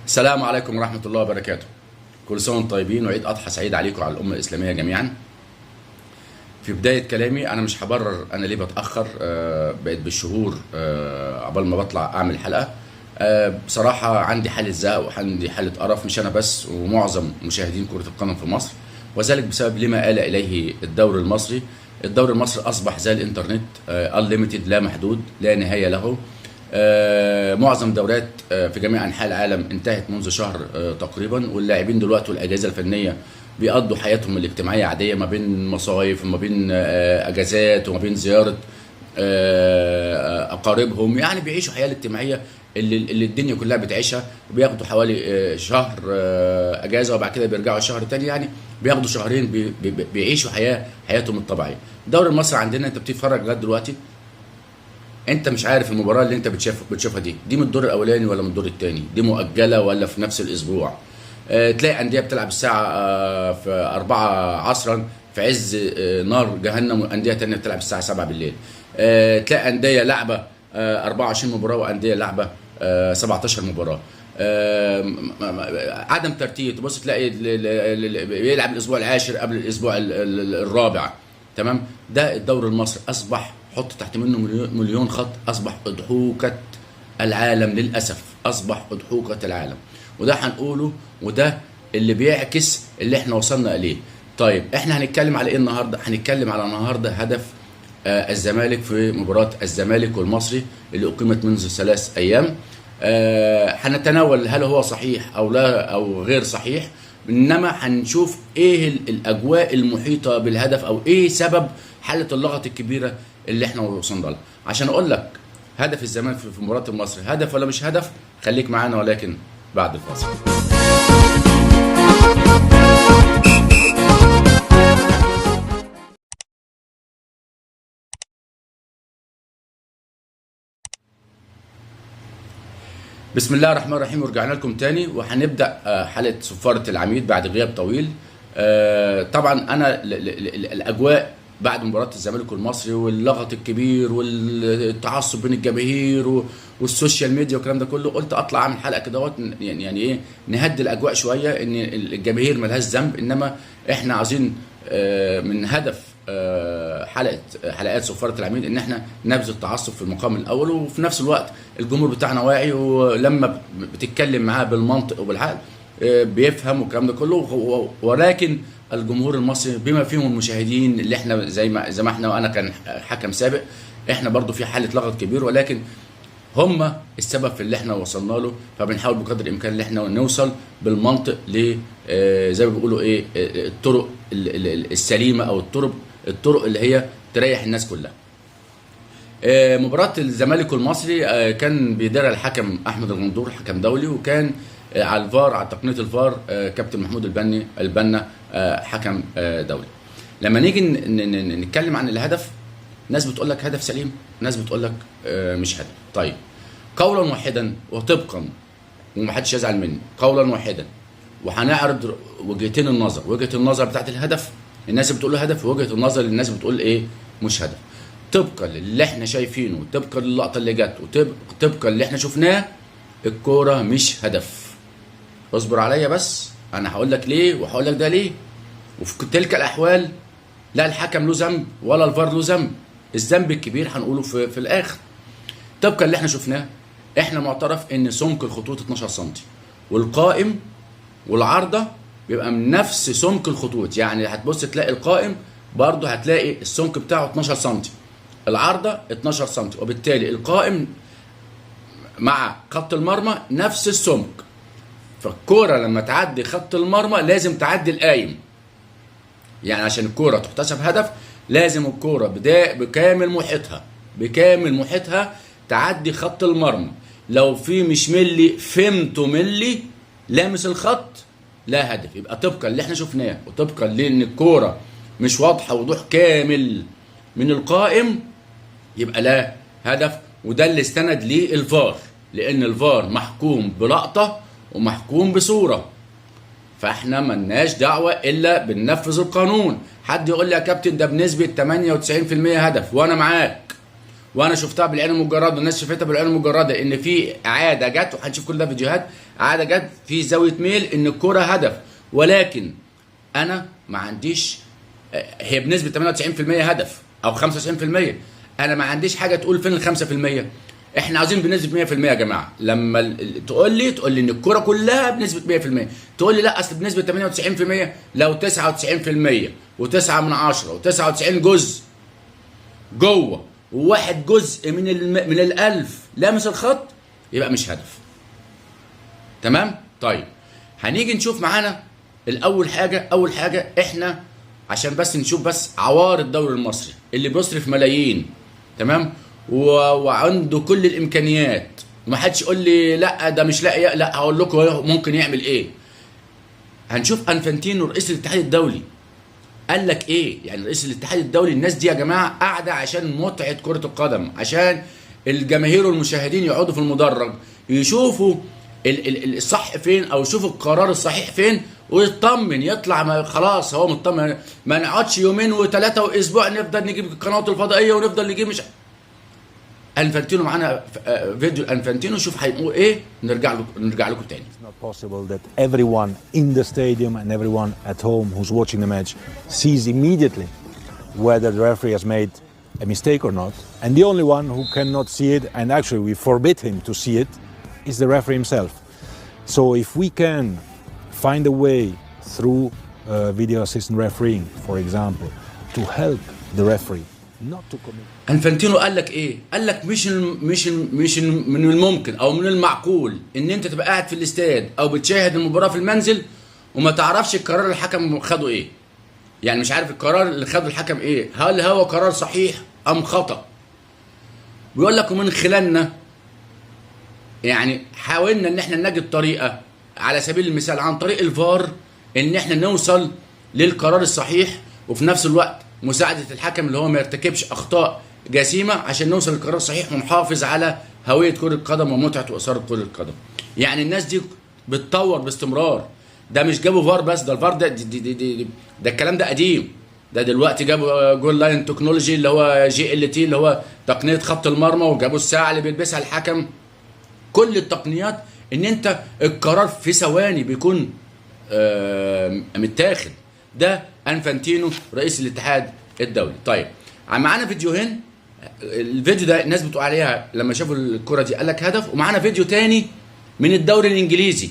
السلام عليكم ورحمة الله وبركاته. كل سنة وانتم طيبين، وعيد أضحى سعيد عليكم وعلى الأمة الإسلامية جميعا. في بداية كلامي أنا مش هبرر أنا ليه بتأخر، بقيت بالشهور عقبال ما بطلع أعمل حلقة. بصراحة عندي حالة زهق وعندي حالة قرف، مش أنا بس ومعظم مشاهدين كرة القدم في مصر، وذلك بسبب لما آل إليه الدوري المصري. الدوري المصري أصبح زي الإنترنت، unlimited، لا محدود، لا نهاية له. معظم دورات في جميع أنحاء العالم انتهت منذ شهر تقريبا، واللاعبين دلوقتي والأجهزة الفنية بيقضوا حياتهم الاجتماعية عادية ما بين مصايف وما بين أجازات وما بين زيارة أقاربهم، يعني بيعيشوا حياة الاجتماعية اللي الدنيا كلها بتعيشها. وبياخدوا حوالي شهر أجازة وبعد كده بيرجعوا شهر تاني، يعني بياخدوا شهرين بيعيشوا حياتهم الطبيعية. الدوري المصري عندنا انت بتتفرج لغاية دلوقتي انت مش عارف المباراة اللي انت بتشوفها دي من الدور الاولاني ولا من الدور الثاني، دي مؤجلة ولا في نفس الاسبوع. تلاقي اندية بتلعب الساعة في 4 عصرا في عز نار جهنم، وانديه ثانية بتلعب الساعة 7 بالليل. تلاقي اندية لعبه 24 مباراة وانديه لعبه 17 مباراة. عدم ترتيب، تبص تلاقي بيلعب الاسبوع العاشر قبل الاسبوع الرابع. تمام، ده الدوري المصري اصبح، حط تحت منه مليون خط، اصبح اضحوكه العالم للاسف، اصبح اضحوكه العالم. وده هنقوله، وده اللي بيعكس اللي احنا وصلنا اليه. طيب احنا هنتكلم على ايه النهارده؟ هنتكلم على النهارده هدف الزمالك في مباراة الزمالك والمصري اللي اقيمت منذ 3 ايام. هنتناول هل هو صحيح او لا او غير صحيح، انما هنشوف ايه الاجواء المحيطة بالهدف، او ايه سبب حاله اللغط الكبيرة اللي احنا وصلنا لها. عشان اقول لك هدف الزمالك في مباراة المصري هدف ولا مش هدف، خليك معانا ولكن بعد الفاصل. بسم الله الرحمن الرحيم، ورجعنا لكم تاني وهنبدا حلقة صفارة العميد بعد غياب طويل. طبعا انا الاجواء بعد مباراة الزمالك والمصري واللغط الكبير والتعصب بين الجماهير والسوشيال ميديا والكلام ده كله، قلت اطلع اعمل حلقة كده اهوت، يعني ايه، نهدي الاجواء شوية، ان الجماهير ملهاش ذنب، انما احنا عايزين من هدف حلقات صفارة العميد ان احنا نبذل التعصب في المقام الاول، وفي نفس الوقت الجمهور بتاعنا واعي، ولما بتتكلم معاه بالمنطق وبالعقل بيفهم والكلام ده كله. ولكن الجمهور المصري بما فيهم المشاهدين اللي احنا زي ما احنا، وانا كان حكم سابق، احنا برضو في حاله لغط كبير، ولكن هم السبب في اللي احنا وصلنا له. فبنحاول بقدر الامكان ان احنا نوصل بالمنطق ل زي ما بيقولوا ايه، الطرق السليمة، او الطرق اللي هي تريح الناس كلها. مباراة الزمالك والمصري كان بيديرها الحكم أحمد الغندور، حكم دولي، وكان على الفار، على تقنية الفار، كابتن محمود البنا، حكم دولي. لما نيجي نتكلم عن الهدف، ناس بتقول لك هدف سليم، ناس بتقول لك مش هدف. طيب قولا واحدا وطبقا، ومحدش يزعل مني، قولا واحدا، وهنعرض وجهتين النظر، وجهة النظر بتاعت الهدف الناس بتقول له هدف، ووجهة النظر للناس بتقول ايه مش هدف. طبقا للي احنا شايفينه، وطبقا للقطة اللي جت، وطبقا للي احنا شفناه، الكورة مش هدف. اصبر عليا بس، انا هقول لك ليه وهقول لك ده ليه. وفي تلك الاحوال لا الحكم له ذنب ولا الفار له ذنب، الذنب الكبير هنقوله في الاخر. طبقا اللي احنا شفناه، احنا معترف ان سمك الخطوط 12 سم، والقائم والعارضه بيبقى من نفس سمك الخطوط، يعني هتبص تلاقي القائم برضه هتلاقي السمك بتاعه 12 سم، العارضة 12 سم، وبالتالي القائم مع خط المرمى نفس السمك. فالكوره لما تعدي خط المرمى لازم تعدي القايم، يعني عشان الكورة تحتسب هدف لازم الكورة بكامل محيطها تعدي خط المرمى. لو في مش ملي فهمته ملي لامس الخط لا هدف. يبقى طبقا اللي احنا شفناه وطبقا لان الكورة مش واضحة وضوح كامل من القائم يبقى لا هدف. وده اللي استند ليه الفار، لان الفار محكوم بلقطة ومحكوم بصورة، فاحنا ملناش دعوه الا بننفذ القانون. حد يقول لي يا كابتن ده بنسبة 98% هدف، وانا معاك، وانا شفتها بالعين المجردة والناس شافتها بالعين المجردة، ان في اعاده جت، وهنشوف كل ده فيديوهات اعاده جت في زاوية ميل ان الكره هدف، ولكن انا ما عنديش، هي بنسبة 98% هدف او 95%، انا ما عنديش حاجة تقول فين ال 5%. احنا عاوزين بنسبة 100% يا جماعة. لما تقول لي ان الكره كلها بنسبة 100%، تقول لي لا اصل بنسبة 98%، لو 99% و9 من 10 و99 جزء جوه وواحد جزء من الالف لامس الخط، يبقى مش هدف. تمام؟ طيب هنيجي نشوف معانا الاول حاجة، اول حاجة احنا عشان بس نشوف بس عوار الدوري المصري اللي بيصرف ملايين، تمام، وعنده كل الامكانيات، وما حدش يقول لي لا ده مش لاقي، لا هقول لكم ممكن يعمل ايه. هنشوف انفانتينو رئيس الاتحاد الدولي قال لك ايه. يعني رئيس الاتحاد الدولي، الناس دي يا جماعة قاعدة عشان متعه كره القدم، عشان الجماهير والمشاهدين يقعدوا في المدرج يشوفوا الصح فين، او يشوفوا القرار الصحيح فين، ويطمن، يطلع ما خلاص هو مطمن. ما نقعدش يومين وثلاثة واسبوع نفضل نجيب القنوات الفضائية ونفضل نجيب مش انفانتينو. معانا فيديو انفانتينو، شوف هيقول ايه، نرجع لكم تاني. It's not possible that everyone in the stadium and everyone at home who's watching the match sees immediately whether the referee has made a mistake or not. And the only one who cannot see it, and actually we forbid him to see it, is the referee himself. So if we can find a way through video assistant refereeing, for example, to help the referee not to commit. انفانتينو قال لك ايه؟ قال لك مش من الممكن او من المعقول ان انت تبقى قاعد في الاستاد او بتشاهد المباراة في المنزل وما تعرفش القرار اللي الحكم خده ايه. يعني مش عارف القرار اللي خده الحكم ايه، هل هو قرار صحيح ام خطأ؟ بيقول لك ومن خلالنا يعني حاولنا ان احنا نجد طريقه، على سبيل المثال عن طريق الفار، ان احنا نوصل للقرار الصحيح، وفي نفس الوقت مساعدة الحكم اللي هو ما يرتكبش اخطاء جسيمة، عشان نوصل للقرار الصحيح ونحافظ على هوية كره القدم ومتعه واثاره كره القدم. يعني الناس دي بتطور باستمرار، ده مش جابوا فار بس، ده الفار ده دي دي دي دي ده الكلام ده قديم، ده دلوقتي جابوا goal line technology اللي هو GLT اللي هو تقنية خط المرمى، وجابوا الساعة اللي بيلبسها الحكم. كل التقنيات ان انت القرار في ثواني بيكون متاخد. ده انفانتينو رئيس الاتحاد الدولي. طيب معانا فيديوهين، الفيديو ده الناس بتقول عليها لما شافوا الكرة دي قال لك هدف، ومعانا فيديو تاني من الدوري الانجليزي،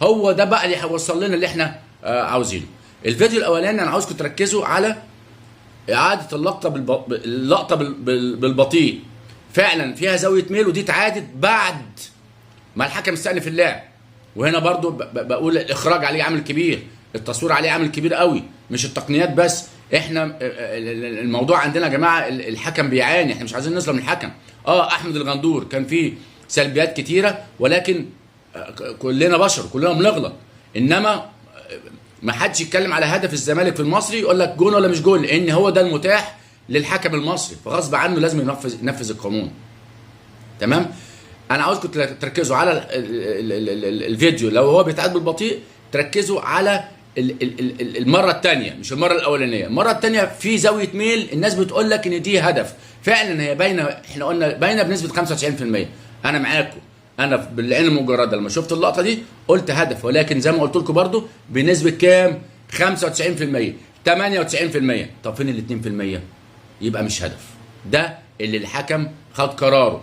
هو ده بقى اللي هيوصل لنا اللي احنا عاوزينه. الفيديو الاولاني انا عاوزكم تركزوا على اعاده اللقطة اللقطة بالبطيء، فعلا فيها زاوية ميل، ودي اتعادت بعد ما الحكم استأنف اللعب. وهنا برضو بقول الاخراج عليه عامل كبير، التصوير عليه عامل كبير قوي، مش التقنيات بس. احنا الموضوع عندنا يا جماعة الحكم بيعاني، احنا مش عايزين نظلم الحكم. احمد الغندور كان فيه سلبيات كتيرة، ولكن كلنا بشر، كلنا بنغلط. انما ما حدش يتكلم على هدف الزمالك في المصري يقول لك جون ولا مش جون، لان هو ده المتاح للحكم المصري، فغصب عنه لازم ينفذ القانون. تمام؟ انا عاوزكم تركزوا على الفيديو لو هو بيتعاد بالبطيء، تركزوا على المرة الثانية مش المرة الاولانية. المرة الثانية في زاوية ميل، الناس بتقول لك ان دي هدف، فعلا هي باينة، احنا قلنا باينة بنسبة 95%. انا معاكم، انا بالعين المجردة لما شفت اللقطة دي قلت هدف، ولكن زي ما قلت لكم برضو بنسبة كام؟ 95%، 98%. طب فين ال 2%؟ يبقى مش هدف، ده اللي الحكم خد قراره.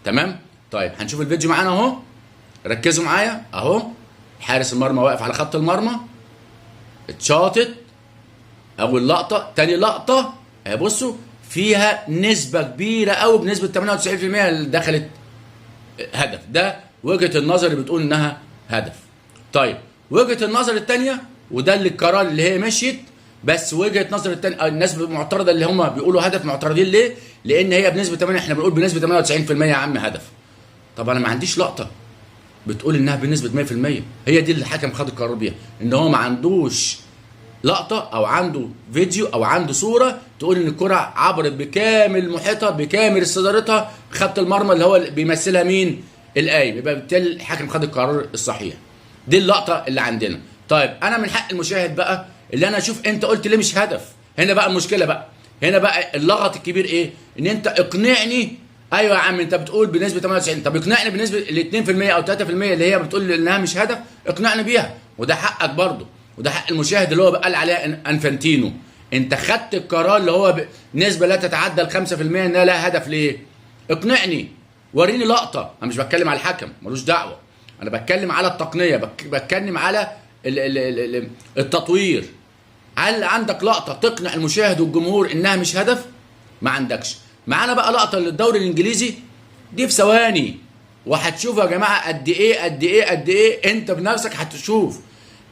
تمام؟ طيب هنشوف الفيديو معانا اهو، ركزوا معايا اهو. حارس المرمى واقف على خط المرمى، اتشاطت اول لقطة، تاني لقطة اهي بصوا فيها نسبه كبيرة قوي بنسبة 98% اللي دخلت هدف. ده وجهه النظر اللي بتقول انها هدف. طيب وجهه النظر الثانية، وده اللي القرار اللي هي مشيت، بس وجهه نظر الثانية الناس معترضة، اللي هم بيقولوا هدف معترضين ليه؟ لان هي بنسبة 8، احنا بنقول بنسبة 98% يا عم هدف. طب انا ما عنديش لقطة بتقول انها بنسبة 100%، هي دي اللي الحكم خد القرار بيها، ان هو ما عندوش لقطة او عنده فيديو او عنده صوره تقول ان الكره عبرت بكامل محيطها بكامل استدارتها خط المرمى اللي هو بيمثلها مين؟ القايم. يبقى بالتالي الحكم خد القرار الصحيح. دي اللقطة اللي عندنا. طيب انا من حق المشاهد بقى اللي انا اشوف انت قلت ليه مش هدف. هنا بقى المشكلة بقى، هنا بقى اللغط الكبير ايه؟ ان انت اقنعني. ايوه يا عم انت بتقول بنسبة 98، طب اقنعني بنسبة ال 2% او 3% اللي هي بتقول انها مش هدف، اقنعني بيها، وده حقك برضه، وده حق المشاهد اللي هو قال عليها انفانتينو. انت خدت القرار اللي هو نسبه لا تتعدى ال 5% انها لا هدف، ليه؟ اقنعني، وريني لقطة. انا مش بتكلم على الحكم، ملوش دعوه، انا بتكلم على التقنية، بتكلم على التطوير. هل عندك لقطة تقنع المشاهد والجمهور انها مش هدف؟ ما عندكش. معانا بقى لقطة للدوري الانجليزي دي في ثواني، وهتشوفوا يا جماعة قد ايه قد ايه قد ايه، انت بنفسك هتشوف.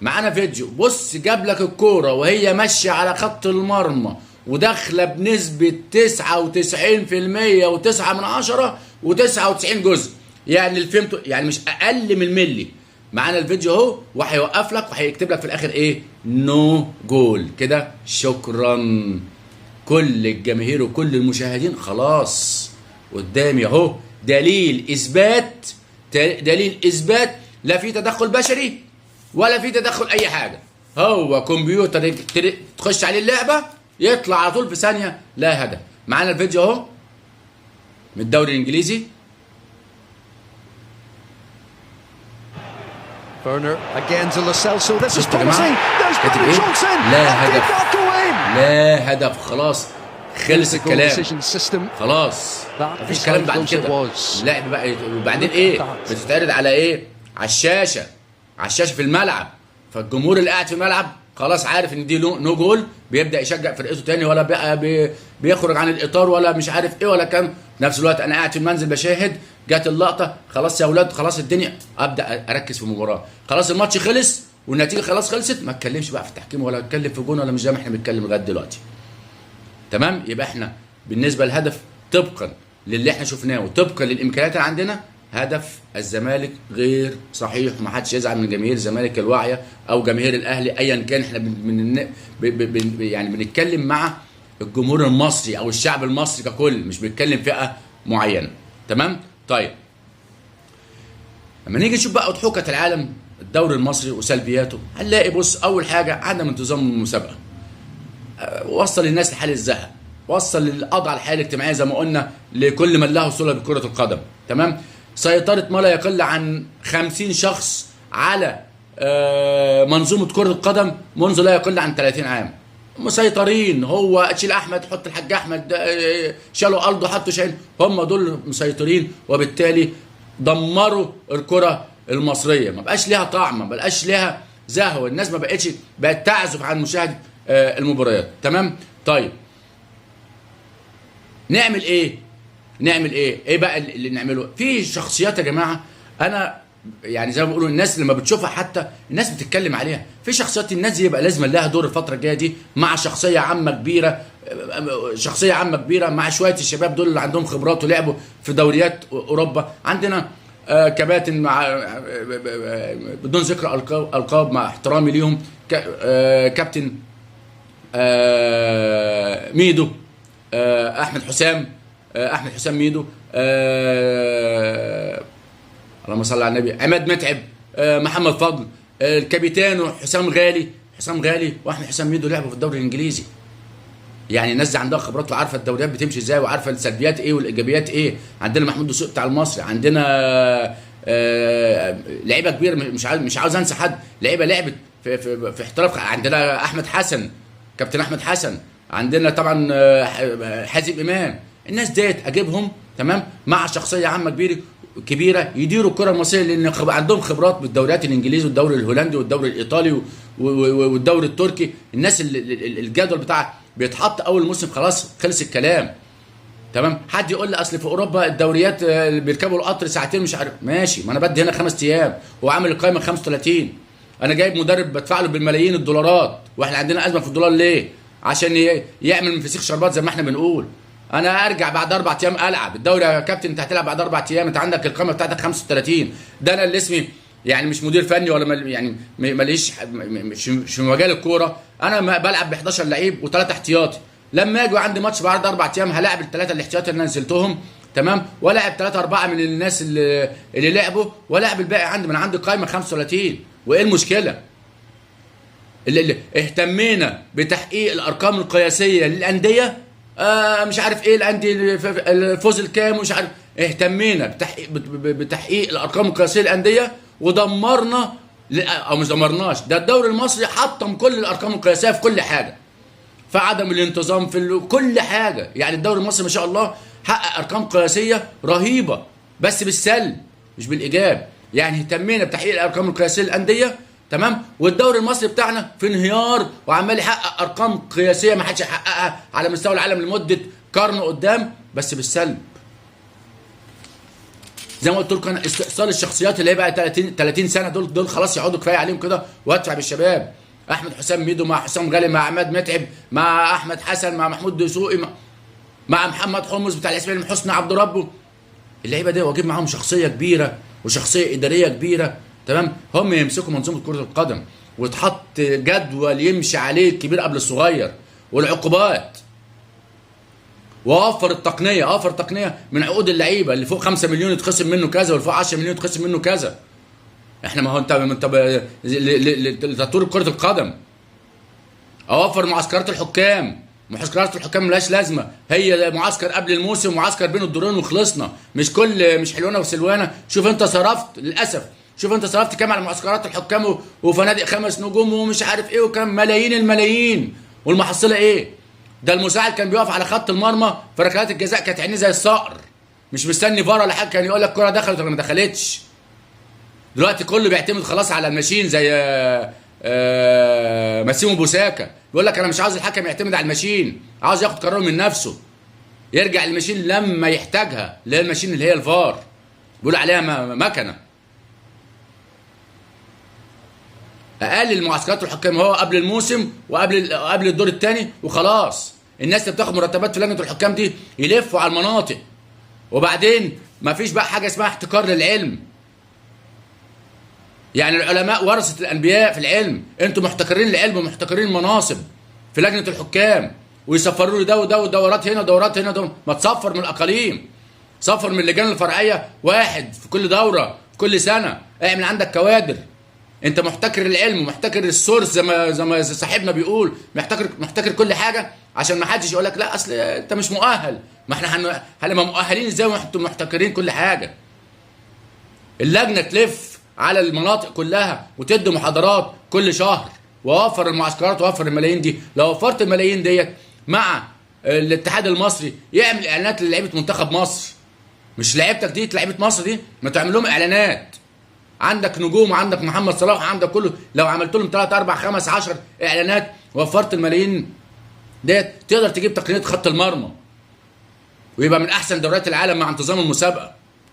معانا فيديو، بص جاب لك الكورة وهي ماشية على خط المرمى وداخله بنسبة 99.9 و99 جزء، يعني الفيمتو، يعني مش اقل من ملي. معانا الفيديو اهو، وهيوقف لك وهيكتب لك في الاخر ايه؟ no goal كده. شكرا كل الجماهير وكل المشاهدين، خلاص قدامي اهو دليل اثبات، دليل اثبات لا في تدخل بشري ولا في تدخل اي حاجة، هو كمبيوتر تخش عليه اللعبة يطلع على طول في ثانية لا هدف. معانا الفيديو اهو من الدوري الانجليزي. Werner again to Lo Celso. This is شفتوا يا جماعة؟ promising. There's كاتب Brennan ايه؟ Johnson. لا And did هدف. that go in? لا هدف، خلاص خلص The goal الكلام، decision system. خلاص That مفيش is كلام how بعد close it كده. was. اللعب بقى وبعدين ايه؟ Look at that. بتتعرض على ايه؟ على الشاشة، على الشاشة في الملعب، فالجمهور اللي قاعد في الملعب خلاص عارف ان دي no goal، بيبدا يشجع فرقته تاني، ولا بقى بيخرج عن الاطار ولا مش عارف ايه ولا كام. في نفس الوقت انا قاعد في المنزل بشاهد، جت اللقطة، خلاص يا اولاد خلاص الدنيا، ابدا اركز في المباراة، خلاص الماتش خلص والنتيجة خلاص خلصت، ما اتكلمش بقى في التحكيم ولا اتكلم في جون ولا مش زي ما احنا بنتكلم لغاية دلوقتي. تمام؟ يبقى احنا بالنسبة للهدف طبقا للي احنا شفناه وطبقا للامكانيات اللي عندنا، هدف الزمالك غير صحيح، ومحدش يزعل من جماهير الزمالك الواعية او جماهير الاهلي ايا كان. احنا يعني بنتكلم مع الجمهور المصري او الشعب المصري ككل، مش بنتكلم فئة معينة. تمام؟ طيب لما نيجي نشوف بقى اضحوكه العالم الدوري المصري وسلبياته، هنلاقي بص اول حاجة عدم انتظام المسابقة، وصل الناس لحال الزهق، وصل للقضاء على الحياة الاجتماعية زي ما قلنا لكل من له صله بكره القدم. تمام؟ سيطرة ما لا يقل عن 50 شخص على منظومة كره القدم منذ لا يقل عن 30 عام، مسيطرين. هو شيل احمد حط الحاج احمد، شالوا الدو حطوا شاهين، هم دول مسيطرين، وبالتالي دمروا الكره المصرية، ما بقاش ليها طعم، ما بقاش ليها زهو، الناس ما بقتش، بقت تعزف عن مشاهده المباريات. تمام؟ طيب نعمل ايه؟ نعمل ايه؟ ايه بقى اللي نعمله؟ في شخصيات يا جماعة، انا يعني زي ما بيقولوا الناس لما بتشوفها حتى الناس بتتكلم عليها، في شخصيات الناس دي يبقى لازم لها دور الفترة الجاية دي، مع شخصية عامة كبيرة، شخصية عامة كبيرة مع شوية الشباب دول اللي عندهم خبرات ولعبوا في دوريات اوروبا. عندنا كباتن مع بدون ذكر القاب مع احترامي ليهم، كابتن ميدو، احمد حسام، احمد حسام ميدو، اللهم صل على النبي، عماد متعب، محمد فضل، الكابيتانو حسام غالي، حسام غالي واحمد حسام ميدو لعبوا في الدوري الانجليزي. يعني الناس دي عندها خبرات وعارفه الدوريات بتمشي ازاي وعارفه السلبيات ايه والايجابيات ايه. عندنا محمود دسوق بتاع المصري، عندنا لعيبة كبيرة، مش عاوز انسى حد، لعيبة لعبت في احتراف. عندنا احمد حسن، كابتن احمد حسن، عندنا طبعا حازم امام. الناس ديت اجيبهم تمام مع شخصية عامة كبيرة يديروا الكره المصرية، لان عندهم خبرات بالدوريات الانجليزي والدوري الهولندي والدوري الايطالي والدوري التركي. الناس اللي الجدول بتاعها بيتحط اول موسم خلاص خلص الكلام. تمام؟ حد يقول لي اصل في اوروبا الدوريات بيركبوا القطر ساعتين مش عارف، ماشي، ما انا بدي هنا 5 ايام وعامل القائمة 35، انا جايب مدرب بدفع له بالملايين الدولارات، واحنا عندنا ازمة في الدولار ليه؟ عشان يعمل من فسيخ شربات زي ما احنا بنقول. انا ارجع بعد 4 ايام العب الدوري يا كابتن، انت هتلعب بعد 4 ايام، انت عندك القائمة بتاعتك 35. ده انا اللي اسمي يعني مش مدير فني ولا يعني ماليش مش في مجال الكورة، انا بلعب ب 11 لعيب و3 احتياطي. لما اجي عندي ماتش بعد 4 ايام هلاعب الثلاثة الاحتياطي اللي انا نزلتهم، تمام، ولاعب 3 4 من الناس اللي لعبوا، ولاعب الباقي عندي، من عندي قائمة 35. وايه المشكلة؟ اللي اهتمينا بتحقيق الارقام القياسية للاندية مش عارف ايه الاندية الفوز الكام ومش عارف. اهتمينا بتحقيق الارقام القياسية للاندية ودمرنا، او مش دمرناش، ده الدوري المصري حطم كل الارقام القياسية في كل حاجة، فعدم الانتظام في كل حاجة. يعني الدوري المصري ما شاء الله حقق ارقام قياسية رهيبة، بس بالسلب مش بالايجاب. يعني اهتمينا بتحقيق الارقام القياسية للاندية، تمام، والدوري المصري بتاعنا في انهيار وعمال يحقق ارقام قياسية ما حدش يحققها على مستوى العالم لمدة قرن قدام، بس بالسلب. زي ما قلت لكم انا استئصال الشخصيات اللي هي بقى 30 سنة دول خلاص يقعدوا كفاية عليهم كده، وادفع بالشباب. احمد حسام ميدو مع حسام غالي مع عماد متعب مع احمد حسن مع محمود دسوقي مع محمد حمص بتاع الاسماعيلي، حسني عبد ربه. اللعيبة دي واجيب معاهم شخصية كبيرة وشخصية ادارية كبيرة، تمام، هم يمسكوا منظومة كره القدم، وتحط جدول يمشي عليه الكبير قبل الصغير، والعقوبات، ووفر التقنية، اوفر تقنية من عقود اللعيبة، اللي فوق 5 مليون يتخصم منه كذا، واللي فوق 10 مليون يتخصم منه كذا. احنا ما هو انت لتطوير كره القدم. اوفر معسكرات الحكام، معسكرات الحكام ملهاش لازمه، هي معسكر قبل الموسم ومعسكر بين الدورين وخلصنا، مش كل مش حلوانه وسلوانه. شوف انت صرفت للاسف، شوف انت صرفت كام على معسكرات الحكام وفنادق 5 نجوم ومش عارف ايه وكام، ملايين الملايين، والمحصله ايه؟ ده المساعد كان بيقف على خط المرمى في ركلات الجزاء كانت عينيه زي الصقر، مش مستني فار ولا حاجة، كان يقول لك الكره دخلت ولا ما دخلتش. دلوقتي كله بيعتمد خلاص على ال machine، زي ماسيمو بوساكا بيقول لك انا مش عاوز الحكم يعتمد على ال machine، عاوز ياخد قراره من نفسه، يرجع لل machine لما يحتاجها، اللي هي ال machine اللي هي الفار، بيقول عليها مكنه. اقلل معسكرات الحكام هو قبل الموسم وقبل الدور الثاني وخلاص. الناس اللي بتاخد مرتبات في لجنة الحكام دي يلفوا على المناطق. وبعدين ما فيش بقى حاجة اسمها احتكار للعلم، يعني العلماء ورثه الانبياء في العلم، انتوا محتكرين العلم ومحتكرين المناصب في لجنة الحكام، ويسفروا لي ده وده ودورات هنا ودورات هنا ودورات. ما تسفر من الاقاليم، سفر من اللجان الفرعية واحد في كل دوره في كل سنة، اعمل عندك كوادر. انت محتكر العلم ومحتكر السورس زي ما صاحبنا بيقول، محتكر كل حاجة، عشان ما حدش يقول لك لا اصل انت مش مؤهل. ما احنا هنبقى مؤهلين ازاي وانتم محتكرين كل حاجة؟ اللجنة تلف على المناطق كلها وتدي محاضرات كل شهر، ووفر المعسكرات ووفر الملايين دي. لو وفرت الملايين ديت مع الاتحاد المصري يعمل اعلانات للعيبة منتخب مصر، مش لعيبتك دي لعيبة مصر دي، ما تعمل لهم اعلانات. عندك نجوم وعندك محمد صلاح وعندك كله، لو عملت لهم 3 4 5 10 اعلانات وفرت الملايين ديت، تقدر تجيب تقنية خط المرمى ويبقى من احسن دوريات العالم مع انتظام المسابقة.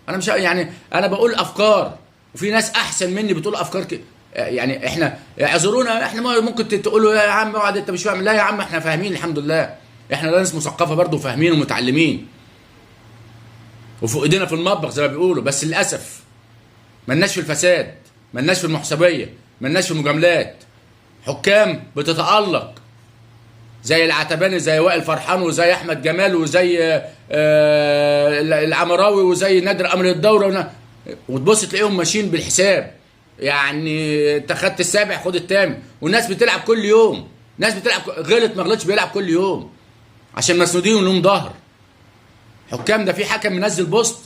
انا مش يعني انا بقول افكار، وفي ناس احسن مني بتقول افكار يعني احنا اعذرونا، احنا ممكن تقولوا يا عم اقعد انت مش فاهم. لا يا عم احنا فاهمين الحمد لله، احنا ناس مثقفة برضه وفاهمين ومتعلمين وفوق ايدينا في المطبخ زي ما بيقولوا، بس للاسف ملناش في الفساد، ملناش في المحسوبيه، ملناش في المجاملات. حكام بتتألق زي العتباني، زي وائل فرحان، وزي احمد جمال، وزي العمراوي، وزي نادر امر الدورة، وتبص تلاقيهم ماشيين بالحساب. يعني انت خدت السابع خد الثامن، والناس بتلعب كل يوم، ناس بتلعب غلط ما غلطش بيلعب كل يوم عشان مسنودين ولهم ظهر. حكام ده في حكم منزل بوست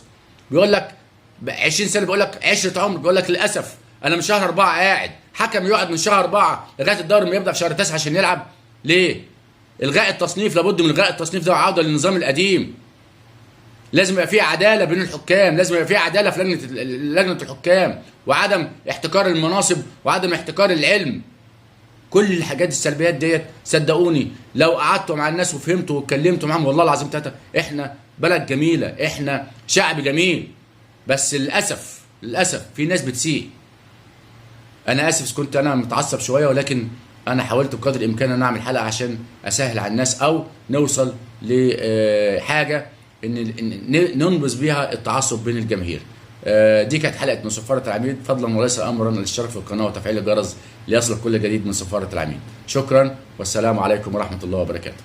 بيقول لك 20 سنة، بيقول لك 10 عمر، بيقول لك للاسف انا من شهر 4 قاعد. حكم يقعد من شهر 4 لغاية الدوري ما يبدا في شهر 9 عشان يلعب ليه؟ الغاء التصنيف، لابد من الغاء التصنيف ده وعوده للنظام القديم. لازم يبقى في عدالة بين الحكام، لازم يبقى في عدالة في لجنة الحكام، وعدم احتكار المناصب وعدم احتكار العلم. كل الحاجات السلبيات ديت صدقوني لو قعدتوا مع الناس وفهمتوا واتكلمتوا معاهم والله العظيم تلاتة، احنا بلد جميلة، احنا شعب جميل، بس للاسف للاسف في ناس بتسيء. انا اسف كنت انا متعصب شوية، ولكن انا حاولت بقدر الامكان ان اعمل حلقة عشان اسهل على الناس او نوصل لحاجة ان ننبذ بيها التعصب بين الجماهير. دي كانت حلقة من صفارة العميد. فضلا وليس امرا الاشتراك في القناة وتفعيل الجرس ليصلك كل جديد من صفارة العميد. شكرا والسلام عليكم ورحمة الله وبركاته.